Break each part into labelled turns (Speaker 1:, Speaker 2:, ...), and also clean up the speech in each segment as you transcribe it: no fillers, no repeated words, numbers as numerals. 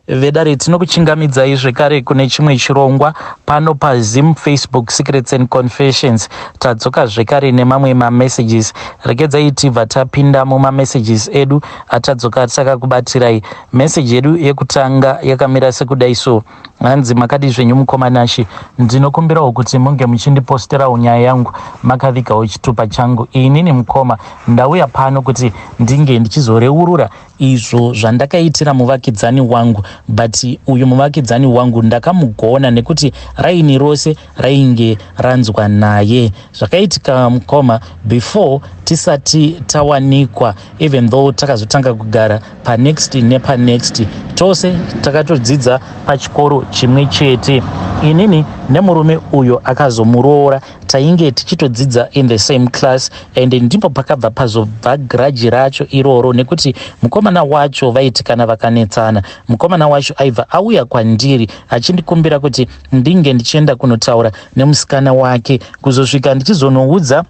Speaker 1: Vedare, tinokuchingamidzai zvekare kune chimwe chirongwa pano paZim Facebook Secrets and Confessions. Tadzoka zvekare nemamwe mamessages. Regedzai tibva tapinda mumamessages edu atadzoka takakubatirai. Message yedu yekutanga yakamira sekudai so. Hanzi makadii zvenyu mukoma Nashe, ndinokumbirawo kuti munge muchindiposterawo nyaya yangu makavigawo chitupa changu. Inini mukoma ndauya pano kuti ndinge ndichizoreurura izvo zvandakaitira muvakidzani wangu, but uyu muvakidzani wangu ndakamugona nekuti raini rose rainge ranzwa naye zvakaitika mukoma before tisati tawanikwa. Even though takazotanga kugara panext nepanext, tose takatodzidza pachikoro chimwe chete. Inini nemurume uyo akazomuroora tainge tichitodzidza in the same class, and ndipo pakabva pazobva grudge racho iroro, nekuti mukomana wacho vaiti kana vakanetsana, mukomana wacho aibva auya kwandiri achindikumbira kuti ndinge ndichienda kunotaura nemusikana wake, kuzosvika ndichizonoudza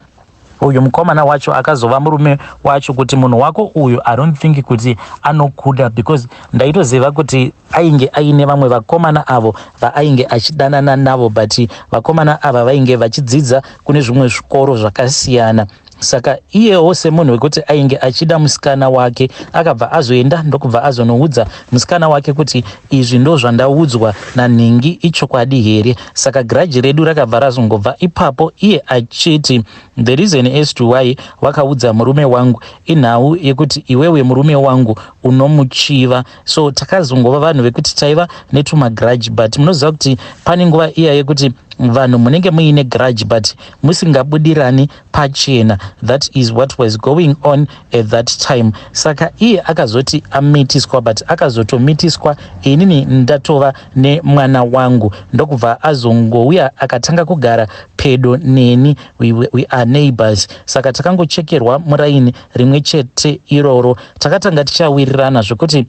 Speaker 1: uyu mukomana wacho akazova murume wacho kuti munhu wako uyu, I don't think kuti anokuda, because ndaitoziva kuti ainge aine vamwe vakomana avo vaainge achidanana navo, but vakomana ava vainge vachidzidza kune zvimwe zvikoro zvakasiyana. Saka iyewo semunhu wekuti ainge achida musikana wake, akabva azoenda ndokubva azonoudza musikana wake kuti izvi ndo zvandaudzwa nanhingi, ichokwadi here? Saka grudge redu rakabva razongobva ipapo, iye achiti the reason as to why wakaudza murume wangu inhau yekuti iwewe murume wangu unomuchiva. So takazongova vanhu vekuti taiva netumagrudge, but munoziva kuti pane nguva iya yekuti vanhu munenge muine grudge but musingabudirani pachena. That is what was going on at that time. Saka iye akazoti amitiswa, but akazotomitiswa inini ndatova nemwana wangu, ndokubva azongouya akatanga kugara pedo neni. We are neighbors, saka takangochekerwa muraini rimwe chete iroro. Takatanga tichawirirana zvekuti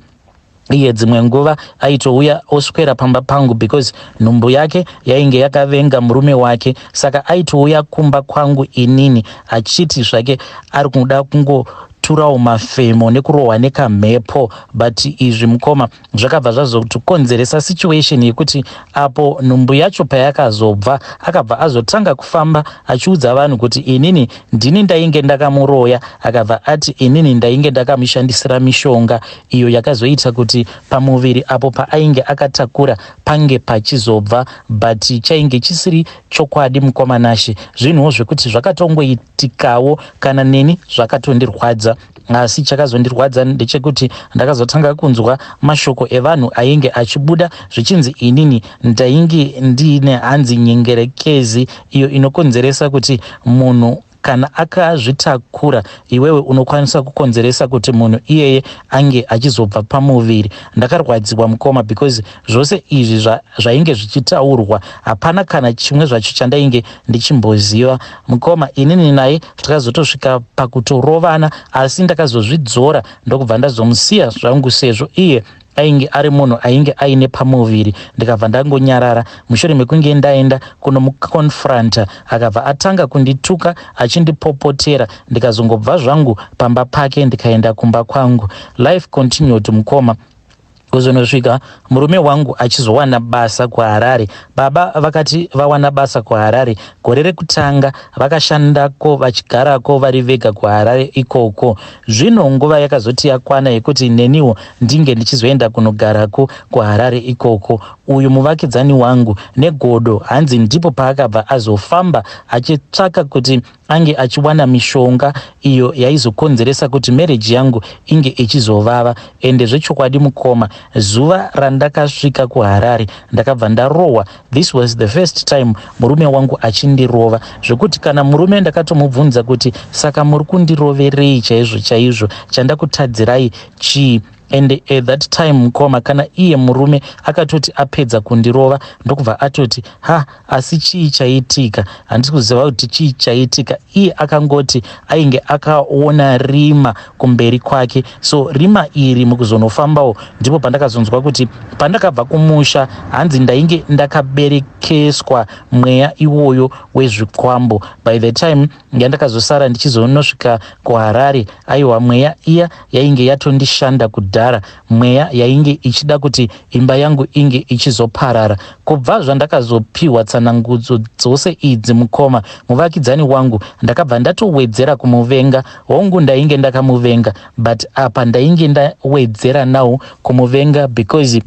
Speaker 1: iye dzimwe nguva aitouya oswera pamba pangu, because nhumbu yake yainge yakavenga murume wake. Saka aitouya kumba kwangu inini achiti zvake ari kuda kungoturawo mafemo nekurohwa nekamhepo. But izvi mukoma zvakabva zvazotokonzeresa situation yekuti apo nhumbu yacho payakazobva, akabva azotanga kufamba achiudza vanhu kuti inini ndini ndainge ndakamuroya. Akabva ati inini ndainge ndakamushandisira mishonga iyo yakazoita kuti pamuviri apo paainge akatakura pange pachizobva, but chainge chisiri chokwadi mukoma Nashe. Zvinhuwo zvekuti zvakatongoitikawo, kana neni zvakatondirwadza. Asi chakazondirwadza ndechekuti ndakazotanga kunzwa mashoko evanhu ainge achibuda zvichinzi inini ndainge ndiine hanzi nyengerekezi iyo inokonzeresa kuti munhu kana akazvitakura, iwewe unokwanisa kukonzeresa kuti munhu iyeye ange achizobva pamuviri. Ndakarwadziwa mukoma, because zvose izvi zvainge zvichitaurwa hapana kana chimwe zvacho chandainge ndichimboziva mukoma. Inini naye takazotosvika pakutorovana, asi ndakazozvidzora ndokubva ndazomusiya zvangu, sezvo iye ainge ari munhu ainge aine pamuviri. Ndikabva ndangonyarara. Mushure mekunge ndaenda kunomuconfronta, akabva atanga kundituka achindipopotera. Ndikazongobva zvangu pamba pake ndikaenda kumba kwangu. Life continued mukoma, kuzonosvika murume wangu achizowana basa kuHarare. Baba vakati vawana basa kuHarare, gore rekutanga vakashandako vachigarako vari vega kuHarare ikoko. Zvino nguva yakazoti yakwana yekuti neniwo ndinge ndichizoenda kunogarako kuHarare ikoko, uyu muvakidzani wangu negodo hanzi ndipo paakabva azofamba achitsvaka kuti ange achiwana mishonga iyo yaizokonzeresa kuti marriage yangu inge ichizovava. Ende zvechokwadi mukoma, zuva randakasvika kuHarare ndakabva ndarohwa. This was the first time murume wangu achindirova, zvekuti kana murume ndakatomubvunza kuti saka muri kundiroverei chaizvo chaizvo, chandakutadzirai chii? And at that time mukoma, kana iye murume akatoti apedza kundirova ndokubva atoti, "Ha, asi chii chaitika? Handisi kuziva kuti chii chaitika." Iye akangoti ainge akaona rima kumberi kwake. So rima iri mukuzonofambawo, ndipo pandakazonzwa kuti pandakabva kumusha hanzi ndainge ndakaberekeswa mweya iwoyo wezvikwambo. By the time yandakazosara ndichizonosvika kuHarare, aiwa, mweya iya yainge yatondishanda kudhara. kudhara, mweya yainge ichida kuti imba yangu inge ichizoparara. Kubva zvandakazopiwa tsanangudzo dzose idzi mukoma, muvakidzani wangu ndakabva ndatowedzera kumuvenga. Hongu ndainge ndakamuvenga but apa ndainge ndawedzera now kumuvenga because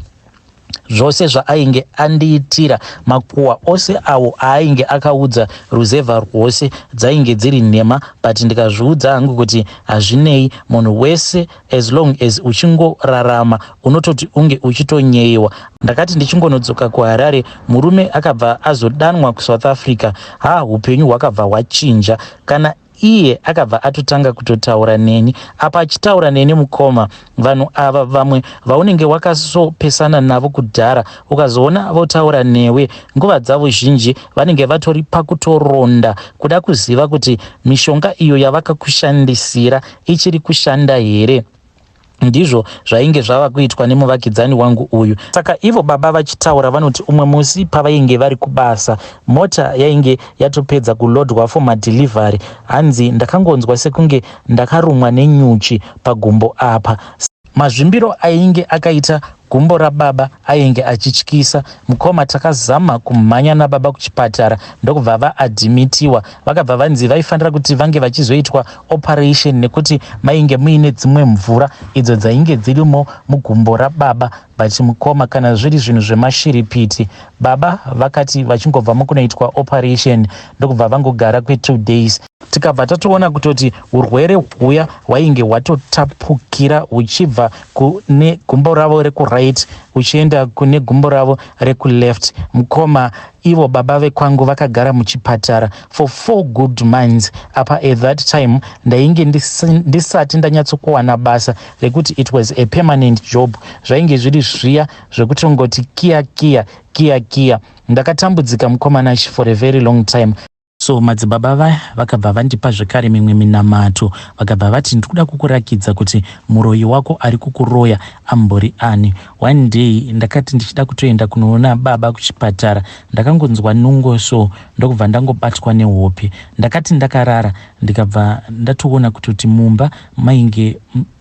Speaker 1: zvose zvaainge andiitira, makuhwa ose awo aainge akaudza ruzevha rwose dzainge dziri nhema, but ndikazviudza hangu kuti hazvinei, munhu wese as long as uchingorarama unototi unge uchitonyeyiwa. Ndakati ndichingonodzoka kuHarare, murume akabva azodanwa kuSouth Africa. Ha, upenyu hwakabva hwachinja. Kana iye akabva atotanga kutotaura neni. Apa achitaura neni mukoma, vanhu ava vamwe vaunenge wakasopesana navo kudhara, ukazoona votaura newe, nguva dzavo zhinji vanenge vatori pakutoronda kuda kuziva kuti mishonga iyo yavakakushandisira ichiri kushanda here. Ndizvo zvainge zvava kuitwa nemuvakidzani wangu uyu. Saka ivo baba vachitaura vanoti umwe musi pavainge vari kubasa, mota yainge yatopedza kulodwa for madelivery. Hanzi ndakangonzwa sekunge ndakarumwa nenyuchi pagumbo apa. Mazvimbiro ainge akaita gumbo rababa ainge achityisa. Mukoma, takazama kumhanya nababa kuchipatara ndokubva vaadhimitiwa. Vakabva vanzi vaifanira kuti vange vachizoitwa operation nekuti mainge muine dzimwe mvura idzo dzainge dzirimo mugumbo rababa. But mukoma, kana zviri zvinhu zvemashiripiti, baba vakati vachingobva mukunoitwa operation ndokubva vangogara kwe2 days, tikabva tatoona kutoti urwere huya hwainge hwatotapukira huchibva kune gumbo ravo rekuright uchienda kune gumbo ravo rekuleft. Mukoma, ivo baba vekwangu vakagara muchipatara for 4 good months. Apa at that time ndainge ndisati ndanyatsokuwana basa rekuti it was a permanent job. Zvainge zviri zviya zvekutongoti kiya kiya kiya kiya. Ndakatambudzika, mukoma Nashi, for a very long time. So madzibaba vaya vakabva vandipa zvekare mimwe minamato. Vakabva vati, "Ndikuda kukurakidza kuti muroyi wako ari kukuroya ambori ani." One day ndakati ndichida kutoenda kunoona baba kuchipatara, ndakangonzwa nungo so ndokubva ndangobatwa nehope. Ndakati ndakarara, ndikabva ndatoona kutoti mumba mainge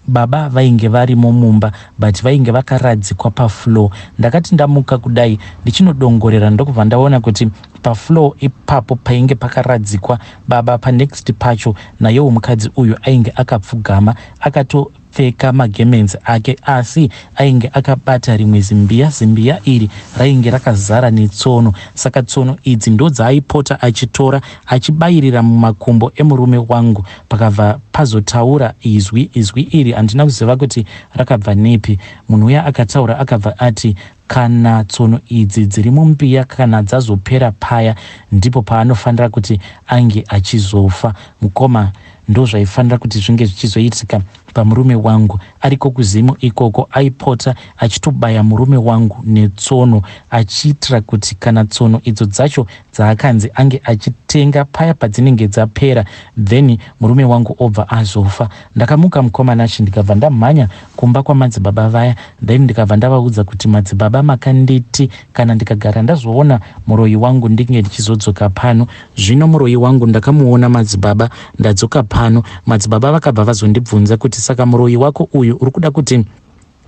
Speaker 1: baba vainge varimo mumba, but vainge vakaradzikwa pafloor. Ndakati ndamuka kudai ndichinodongorera, ndokubva ndaona kuti pafloor ipapo painge pakaradzikwa baba, panext pacho nayewo mukadzi uyu ainge akapfugama, akatopfeka magemenzi ake, asi ainge akabata rimwe zimbiya. Zimbiya iri rainge rakazara netsono. Saka tsono idzi ndo dzaaipota achitora achibayirira mumakumbo emurume wangu. Pakabva pazotaura izwi. Izwi iri handina kuziva kuti rakabva nepi. Munhu uya akataura akabva ati kana tsono idzi dziri mumbiya kana dzazopera, paya ndipo paanofanira kuti ange achizofa. Mukoma, ndo zvaifanira kuti zvinge zvichizoitika pamurume wangu. Ariko kuzimu ikoko aipota achitobaya murume wangu netsono, achiitira kuti kana tsono idzo dzacho dzaakanzi ange achitenga paya padzinenge dzapera, then murume wangu obva azofa. Ndakamuka, mukoma Nashi, ndikabva ndamhanya kumba kwamadzibaba vaya. Then ndikabva ndavaudza kuti, "Madzibaba, makanditi kana ndikagara ndazoona muroyi wangu ndinge ndichizodzoka pano. Zvino muroyi wangu ndakamuona, madzibaba, ndadzoka pano." Madzibaba vakabva vazondibvunza kuti, "Saka muroyi wako uyu uri kuda kuti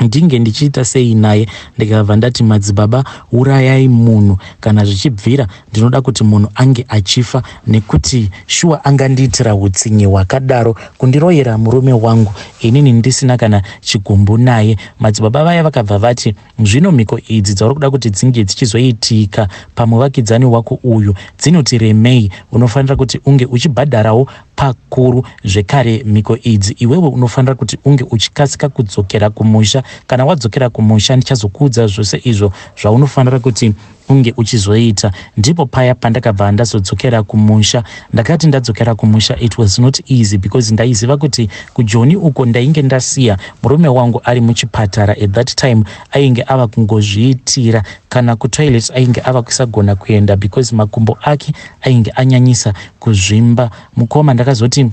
Speaker 1: ndinge ndichiita sei naye?" Ndikabva ndati, "Madzibaba, urayai munhu kana zvichibvira. Ndinoda kuti munhu ange achifa, nekuti shuwa angandiitira utsinye hwakadaro kundiroyera murume wangu inini ndisina kana chigumbu naye?" Madzibaba vaya vakabva vati, "Zvino mhiko idzi dzauri kuda kuti dzinge dzichizoitika pamuvakidzani wako uyu dzinoti remei. Unofanira kuti unge uchibhadharawo pakuru zvekare mhiko idzi. Iwewe unofanira kuti unge uchikasika kudzokera kumusha. Kana wadzokera kumusha, ndichazokuudza zvose izvo zvaunofanira kuti unge uchizoita." Ndipo paya pandakabva ndazodzokera kumusha. Ndakati ndadzokera kumusha, it was not easy because ndaiziva kuti kujoni uko ndainge ndasiya murume wangu ari muchipatara. At that time ainge ava kungozviitira, kana kutoilet ainge ava kusagona kuenda because makumbo ake ainge anyanyisa kuzvimba. Mukoma, ndakazoti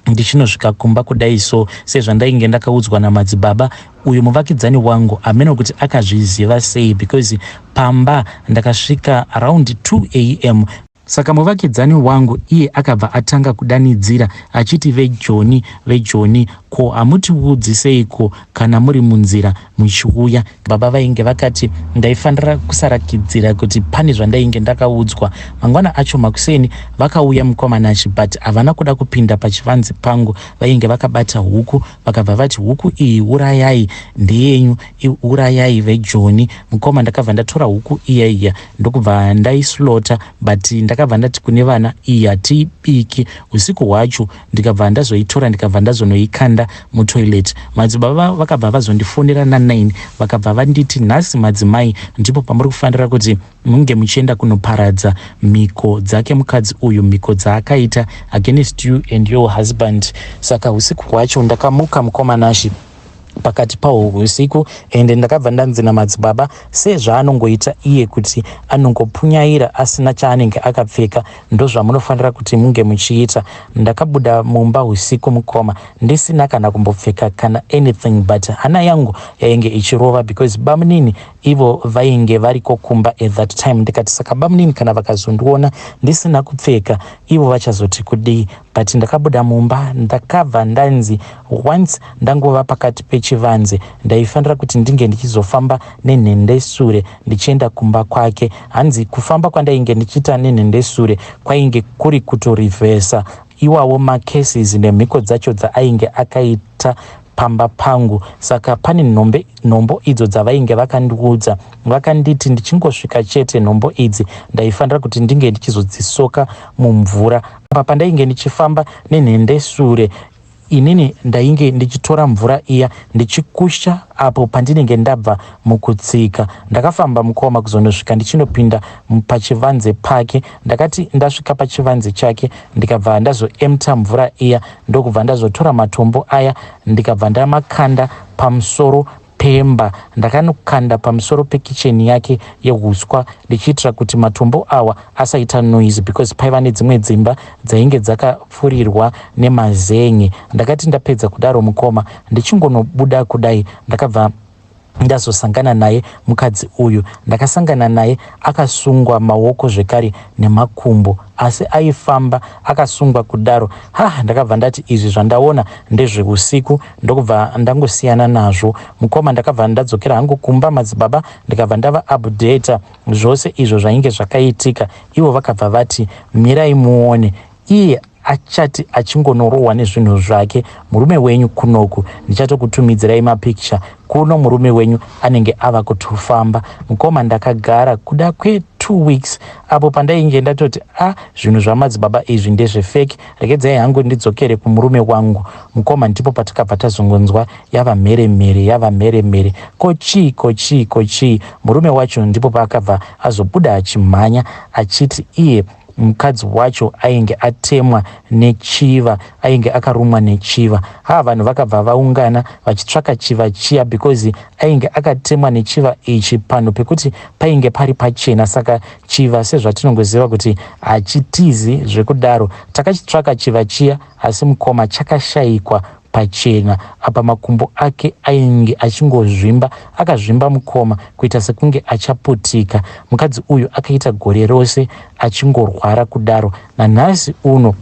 Speaker 1: ndichinosvika kumba kudai so, sezvandainge ndakaudzwa namadzibaba, uyu muvakidzani wangu hameno kuti akazviziva sei, because pamba ndakasvika around 2 a.m. Saka muvakidzani wangu iye akabva atanga kudanidzira achiti vejoni vejoni ko hamutiudzi seiko kana muri munzira muchiuya. Baba vainge vakati ndaifanira kusarakidzira kuti pane zvandainge ndakaudzwa. Mangwana acho makuseni vakauya mukoma Nashy but havana kuda kupinda pachivanze pangu vainge vakabata huku vakabva vati huku iyi urayai ndeyenyu urayai vejoni mukoma ndakabva ndatora huku iya iya ndokubva ndaislota but ndakabva ndati kune vana iyi hatiibiki usiku hwacho ndikabva ndazoitora ndikabva ndazonoikanda mutoilet madzibaba vakabva vazondifonera na9 vakabva vanditi nhasi madzimai ndipo pamuri kufanira kuti munge muchienda kunoparadza mhiko dzake mukadzi uyu mhiko dzaakaita against you and your husband saka usiku hwacho ndakamuka mukoma Nashy pakati pahwo usiku ende ndakabva ndanzi namadzibaba sezvaanongoita iye kuti anongopunyaira asina chaanenge akapfeka ndozvamunofanira kuti munge muchiita ndakabuda mumba usiku mukoma ndisina kana kumbopfeka kana anything but hana yangu yainge ichirova because bamunini ivo vainge variko kumba at that time ndikati saka bamunini kana vakazondiona ndisina kupfeka ivo vachazoti kudii but ndakabuda mumba ndakabva ndanzi once ndangova pakati pechivanze ndaifanira kuti ndinge ndichizofamba nenhendesure ndichienda kumba kwake hanzi kufamba kwandainge ndichiita nenhendesure kwainge kuri kutorivhesa iwawo macurses nemhiko dzacho dzaainge akaita pamba pangu saka pane nhombe nhombo idzo dzavainge vakandiudza vakanditi ndichingosvika chete nhombo idzi ndaifanira kuti ndinge ndichizodzisoka mumvura apa pandainge ndichifamba nenhendesure inini ndainge ndichitora mvura iya ndichikusha apo pandinenge ndabva mukutsika ndakafamba mukoma kuzonosvika ndichinopinda pachivanze pake ndakati ndasvika pachivanze chake ndikabva ndazoemta mvura iya ndokubva ndazotora matombo aya ndikabva ndamakanda pamusoro pemba ndakanokanda pamusoro pekicheni yake yeuswa ndichiitira kuti matombo awa asaita noise because paiva nedzimwe dzimba dzainge dzakapfurirwa nemazen'e ndakati ndapedza kudaro mukoma ndichingonobuda kudai ndakabva ndazosangana naye mukadzi uyu ndakasangana naye akasungwa maoko zvekare nemakumbo asi aifamba akasungwa kudaro ha ndakabva ndati izvi zvandaona ndezveusiku ndokubva ndangosiyana nazvo mukoma ndakabva ndadzokera hangu kumba madzibaba ndikabva ndava updata zvose izvo zvainge zvakaitika ivo vakabva vati mirai muone iye achati achingonorohwa nezvinhu zvake murume wenyu kunoku ndichatokutumidzirai mapicture kuno murume wenyu anenge ava kutofamba mukoma ndakagara kuda kwe2 weeks apo pandainge ndatoti a ah, zvinhu zvamadzibaba izvi ndezvefake regedzai hangu ndidzokere kumurume wangu mukoma ndipo patakabva tazongonzwa yava mheremhere yava mheremhere ko chii ko chii ko chii murume wacho ndipo paakabva azobuda achimhanya achiti iye mukadzi wacho ainge atemwa nechiva ainge akarumwa nechiva ha vanhu vakabva vaungana vachitsvaka chiva chiya because ainge akatemwa nechiva ichi panhu pekuti painge pari pachena saka chiva sezvatinongoziva kuti hachitizi zvekudaro takachitsvaka chiva chiya asi mukoma chakashayikwa pachena apa makumbo ake ainge achingozvimba akazvimba mukoma kuita sekunge achaputika mukadzi uyu akaita gore rose achingorwara kudaro nanhasi uno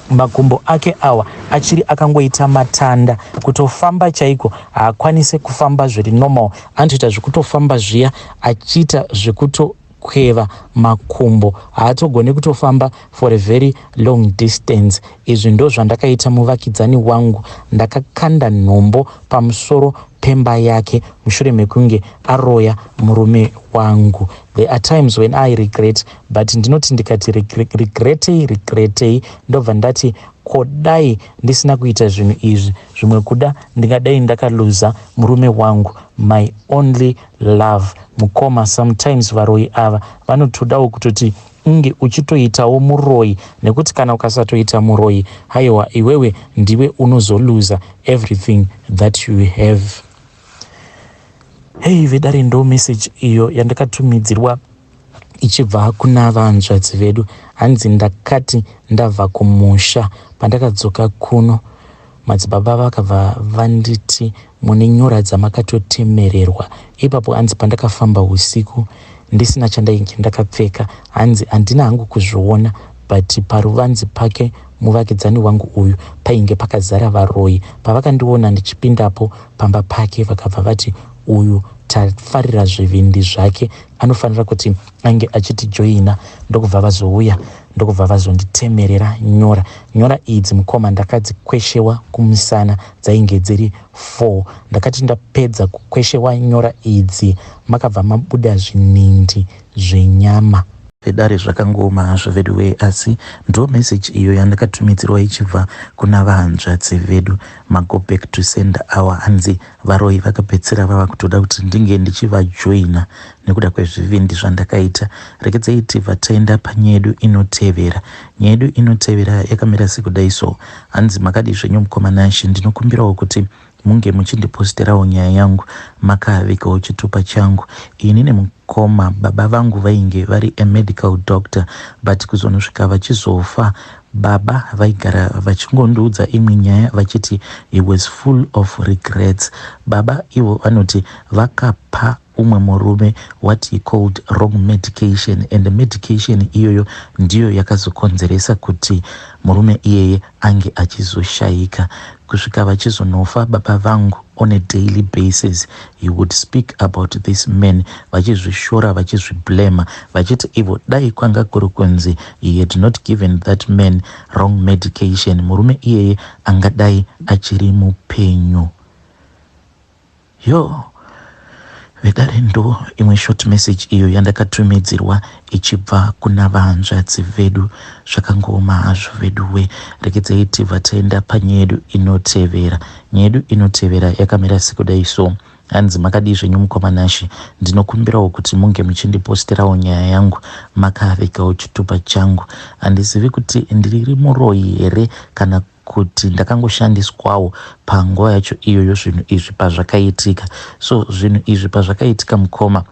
Speaker 1: makumbo ake awa achiri akangoita matanda kutofamba chaiko haakwanise kufamba zviri normal anotoita zvekutofamba zviya achiita zvekutokweva makumbo haatogoni kutofamba for a very long distance izvi ndo zvandakaita muvakidzani wangu ndakakanda nhombo pamusoro pemba yake mushure mekunge aroya murume wangu there are times when I regret but ndinoti ndikati regretei regretei ndobva ndati ko dai ndisina kuita zvinhu izvi zvimwe kuda ndingadai ndakaluza murume wangu my only love mukoma sometimes varoyi ava vanotodawo kutoti unge uchitoitawo muroyi nekuti kana ukasatoita muroyi haiwa iwewe ndiwe unozoluza everything that you have hei vedare ndo message iyo yandakatumidzirwa ichibva kuna vanzvadzi vedu hanzi ndakati ndabva kumusha pandakadzoka kuno madzibaba vakabva vanditi mune nyora dzamakatotemererwa ipapo hanzi pandakafamba usiku ndisina chandainge ndakapfeka. Hanzi handina hangu kuzviona but paruvanzi pake muvakidzani wangu uyu painge pakazara varoyi. Pavakandiona ndichipindapo pamba pake vakabva vati uyu tafarira zvivindi zvake anofanira kuti ange achitijoina ndokubva vazouya ndokubva vazonditemerera nyora. Nyora idzi mukoma ndakadzikweshewa kumusana dzainge dziri 4. Ndakati ndapedza kukweshewa nyora idzi makabva mabuda zvinindi zvenyama.
Speaker 2: Vedare zvakangooma hazvo veduwee asi ndo message iyo yandakatumidzirwa ichibva kuna vahanzvadzi vedu ma go back to sender awa hanzi varoyi vakapedzisira vava kutoda kuti ndinge ndichivajoina nekuda kwezvivindi zvandakaita. Regedzei tibva taenda panyaya yedu inotevera. Nyaya yedu inotevera yakamira sekudai so hanzi makadii zvenyu mukoma Nashe ndinokumbirawo kuti munge muchindiposterawo nyaya yangu makavigawo chitupa changu ini nemukoma baba vangu vainge vari a medical doctor but kuzonosvika vachizofa baba vaigara vachingondiudza imwe nyaya vachiti he was full of regrets baba ivo vanoti vakapa umwe murume what he called wrong medication and medication iyoyo ndiyo yakazokonzeresa kuti murume iyeye ange achizoshaika kusvika vachizonofa baba vangu on a daily basis he would speak about this man vachizvishora vachizviblema vachiti ivo dai kwanga kuri kunzi he had not given that man wrong medication murume iyeye angadai achiri mupenyu. Yoo vedare ndo imwe short message iyo yandakatumidzirwa ichibva kuna vahanzvadzi vedu. Zvakangooma hazvo veduwe. Regedzai tibva taenda panyaya yedu inotevera. Nyaya yedu inotevera yakamira sekudai so. Hanzi makadii zvenyu mukoma Nashe. Ndinokumbirawo kuti munge muchindiposterawo nyaya yangu makavigawo chitupa changu. Handizivi kuti ndiri muroyi here kana kuti ndakangoshandiswawo panguva yacho iyoyo zvinhu izvi pazvakaitika. So zvinhu izvi pazvakaitika mukoma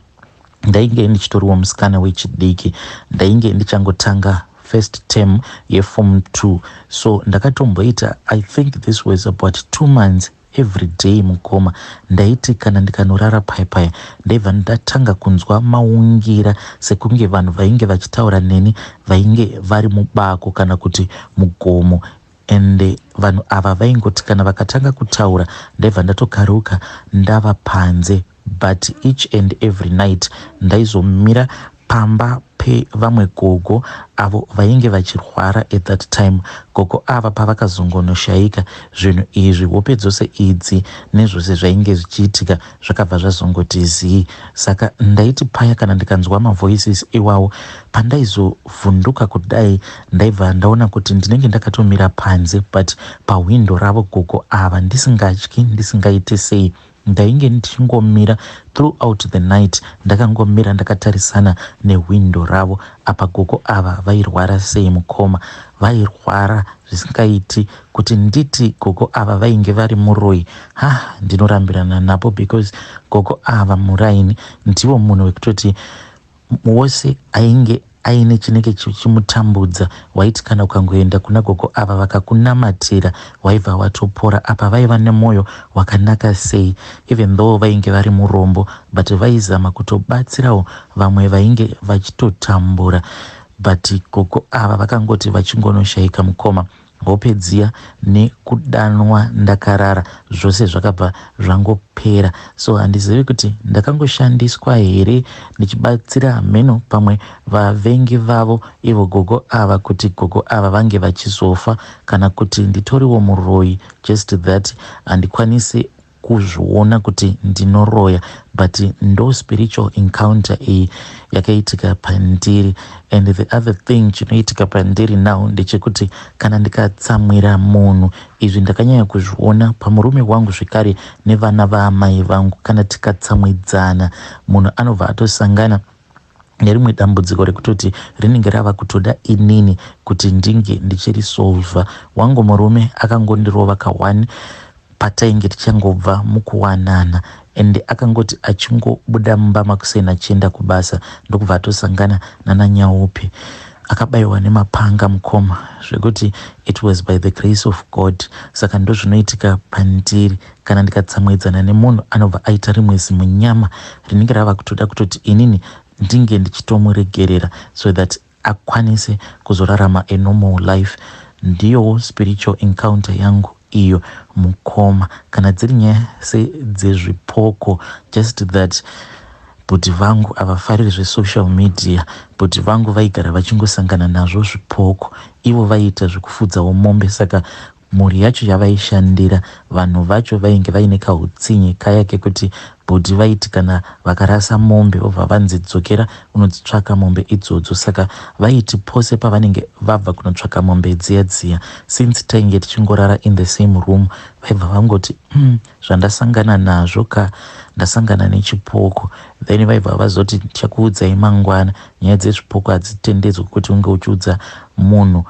Speaker 2: ndainge ndichitoriwo musikana wechidiki ndainge ndichangotanga first term yeform 2 so ndakatomboita i think this was about 2 months every day mukoma ndaiti kana ndikanorara paya paya ndaibva ndatanga kunzwa maungira sekunge vanhu vainge vachitaura neni vainge vari mubako kana kuti mugomo ende vanhu ava vaingoti kana vakatanga kutaura ndaibva ndatokaruka ndava panze but each and every night ndaizomira pamba pevamwe gogo avo vainge vachirwara at that time. Gogo ava pavakazongonoshaika zvinhu izvi hope dzose idzi nezvose zvainge zvichiitika zvakabva zvazongoti zii. Saka ndaiti paya kana ndikanzwa mavoices iwawo pandaizovhunduka kudai ndaibva ndaona kuti ndinenge ndakatomira panze but pahwindo ravo gogo ava ndisingatyi ndisingaite sei. Ndainge ndichingomira throughout the night ndakangomira ndakatarisana nehwindo ravo apa gogo ava vairwara sei mukoma vairwara zvisingaiti kuti nditi gogo ava vainge vari muroyi ha ndinorambirana napo because gogo ava muraini ndivo munhu wekutoti Wose ainge aine chinenge chichimutambudza waiti kana ukangoenda kuna gogo ava vakakunamatira waibva watopora. Apa vaiva nemoyo wakanaka sei even though vainge vari murombo but vaizama kutobatsirawo vamwe vainge vachitotambura but gogo ava vakangoti vachingonoshaika mukoma Hope dziya nekudanwa ndakarara zvose zvakabva zvangopera so handizivi kuti ndakangoshandiswa here ndichibatsira hameno pamwe vavengi vavo ivo gogo ava kuti gogo ava vange vachizofa kana kuti nditoriwo muroyi just that handikwanisi kuzviona kuti ndinoroya but ndo spiritual encounter iyi yakaitika pandiri and the other thing chinoitika pandiri now ndechekuti kana ndikatsamwira munhu izvi ndakanyanya kuzviona pamurume wangu zvekare nevana vaamai vangu kana tikatsamwidzana munhu anobva atosangana nerimwe dambudziko rekutoti rinenge rava kutoda inini kuti ndinge ndichirisolva. Wangu murume akangondirova ka one patainge tichangobva mukuwanana and akangoti achingobuda mumba makuseni achienda kubasa ndokubva atosangana nanaNyaupe. Akabaiwa nemapanga mukoma zvekuti it was by the grace of God. Saka ndozvinoitika pandiri kana ndikatsamwidzana nemunhu anobva aita rimwe zimunyama rinenge rava kutoda kutoti inini ndinge ndichitomuregerera so that akwanise kuzorarama a normal life. Ndiyowo spiritual encounter yangu iyo mukoma. Kana dziri nyaya sedzezvipoko, just that bhudhi vangu havafariri zvesocial media. Bhudhi vangu vaigara vachingosangana nazvo zvipoko. Ivo vaiita zvekufudzawo mombe, saka mhuri yacho yavaishandira, vanhu vacho vainge vaine kahutsinye kaya kekuti bhudhi vaiti kana vakarasa mombe vobva vanzi dzokera unodzitsvaka mombe idzodzo. Saka vaiti pose pavanenge vabva kunotsvaka mombe dziya dziya, since tainge tichingorara in the same room, vaibva vangoti, Zvandasangana nazvo ka, ndasangana nechipoko." Then vaibva vazoti, "Tichakuudzai mangwana." Nyaya dzezvipoko hadzitendedzwi kuti unge uchiudza munhu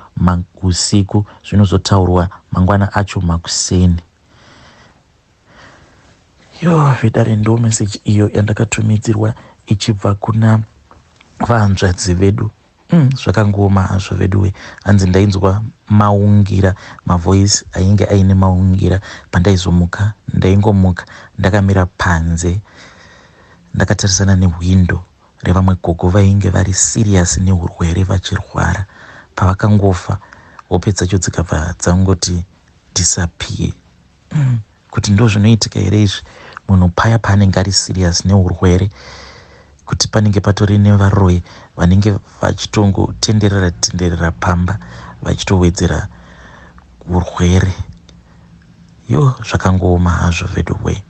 Speaker 2: usiku, zvinozotaurwa mangwana acho makuseni. Yo vedare, ndo message iyo yandakatumidzirwa ichibva kuna vahanzvadzi vedu. Zvakangooma hazvo veduwe. Hanzi ndainzwa maungira, mavoice ainge aine maungira. Pandaizomuka, ndaingomuka ndakamira panze ndakatarisana nehwindo revamwe gogo vainge vari serious neurwere vachirwara. Pavakangofa, hope dzacho dzikabva dzangoti disappear. Kuti ndo zvinoitika here izvi, munhu paya paanenge ari serious neurwere, kuti panenge patori nevaroyi vanenge vachitongotenderera tenderera pamba vachitowedzera urwere? Yo, zvakangooma hazvo veduwe.